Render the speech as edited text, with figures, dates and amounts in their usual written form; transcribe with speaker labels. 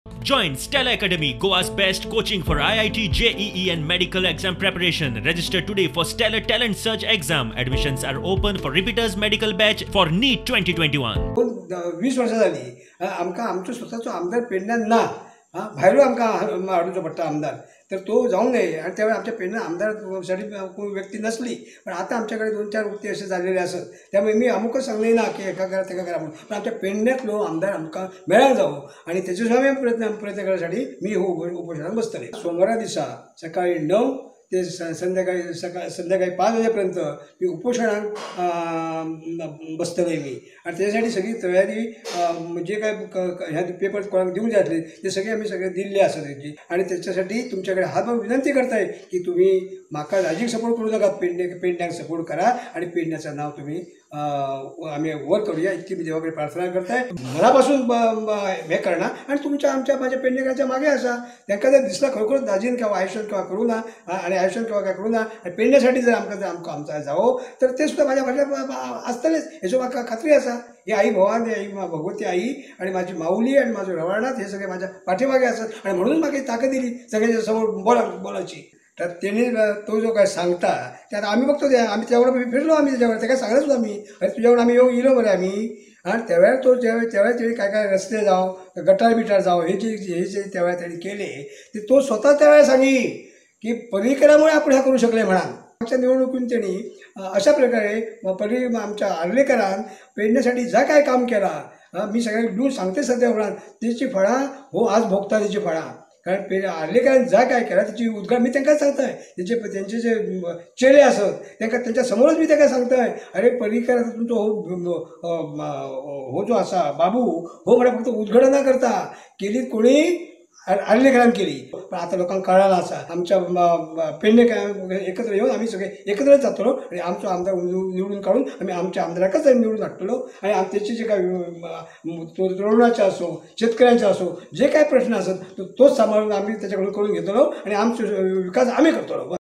Speaker 1: Join Stella Academy, Goa's best coaching for IIT, JEE and medical exam preparation. Register today for Stellar Talent Search exam. Admissions are open for repeaters medical batch for NEET 2021.
Speaker 2: 20 वर्सां जाली आमकां आमचो स्वताचो आमदार पेडण्यान ना, भायलो आमकां हाडुचो पडटा आमदार, तर तो जावंक नये. आनी त्या वेळार आमच्या पेडण्यान आमदार साठी कोण व्यक्ती नसली, पण आतां आमच्या कडेन 2-4 व्यक्ती असे जाल्लेले आसत. त्यामुळे मी अमुकच सांगले ना की एका करा तेका करा म्हणून, पण आमच्या पेडण्यातलो आमदार आमकां मेळांक जावो आनी तेचे सुद्दां आमी प्रयत्न करण्यासाठी मी हो उपोशणाक बसतले. सोमवारा दिसा सकाळी 9 ते संध्याकाळी 5 वाजेपर्यंत मी उपोषणाक बसतले मी. आणि त्याच्यासाठी सगळी तयारी जे काय ह्या पेपर कोणाक दिवंक जाय आसले ते सगळे आमी सगळे दिल्ले आसा तेजी. आणि त्याच्यासाठी तुमच्याकडे हात विनंती करताय की तुम्ही म्हाका राजीक सपोर्ट करू नाका, पेडण्याक सपोर्ट करा आणि पेडण्याचं नाव तुम्ही आम्ही वर करूया इतकी मी देवाकडे प्रार्थना करताय. मनापासून हे करणार आणि तुमच्या आमच्या माझ्या पेडणेकरांच्या मागे आसा. तांकां जर दिसला खरोखर दाजीन किंवा आयुष्यान किंवा करूं ना आणि आयुष्यान किंवा काय करूं ना आनी पेडण्यासाठी जर आमकां जर आमकां आमचा जावो तर ते सुद्दां म्हाज्या फाटल्यान आसतलेच हेचो म्हाका खात्री आसा. ही आई भवान, ही आई भगवती आई आणि माझी माऊली आणि माझं रवाळनाथ हे सगळे माझ्या पाठीमागे आसत आणि म्हणून म्हाका ताकद दिली सगळ्यांच्या समोर बोलायची. तर तेणी तो जो काय सांगता ते आता आम्ही बघतो, ते आम्ही त्यावर फिरलो, आम्ही त्याच्यावर ते काय सांगलं सुद्धा आम्ही, अरे तुझ्यावर आम्ही येऊ इलो बरे आम्ही. आणि त्यावेळेला तो त्यावेळेला तेणी काय काय रस्ते जावं गटार बिटार जावं हे जे त्यावेळेला त्यांनी केले ते तो स्वतः त्यावेळेला सांगी की पर्रीकरामुळे आपण ह्या करू शकले म्हणा. मागच्या निवडणुकीत त्यांनी अशा प्रकारे परी आमच्या आर्लेकरान पेडण्यासाठी ज्या काय काम केला मी सगळ्यांना घेऊन सांगते सध्या उपरांत त्याची फळां हो आज भोगता त्याची फळां. कारण आर्लेकरान ज्या काय केला त्याची उद्गार मी तांकां सांगताय, त्यांचे जे चेले आसत तांकां त्यांच्या समोरच मी तांकां सांगताय, अरे पर्रीकर तुमचो हो जो आसा बाबू हो म्हळ्यार फक्त उद्घाटनां करता, केली कोणी आर्लेकरान केली. पण आतां लोकांक कळालं आसा आमच्या पेडणेकर एकत्र येवन आमी सगळे एकत्रच जातलो आनी आमचो आमदार निवडून काडून आमी आमच्या आमदाराकच निवडून हाडटलो. आनी तेचे जे काय तरुणाचे आसूं शेतकऱ्यांचे आसूं जे काय प्रश्न आसत तोच सांबाळून आमी तेच्या कडून करून घेतलो आनी आमचो विकास आमी करतलो.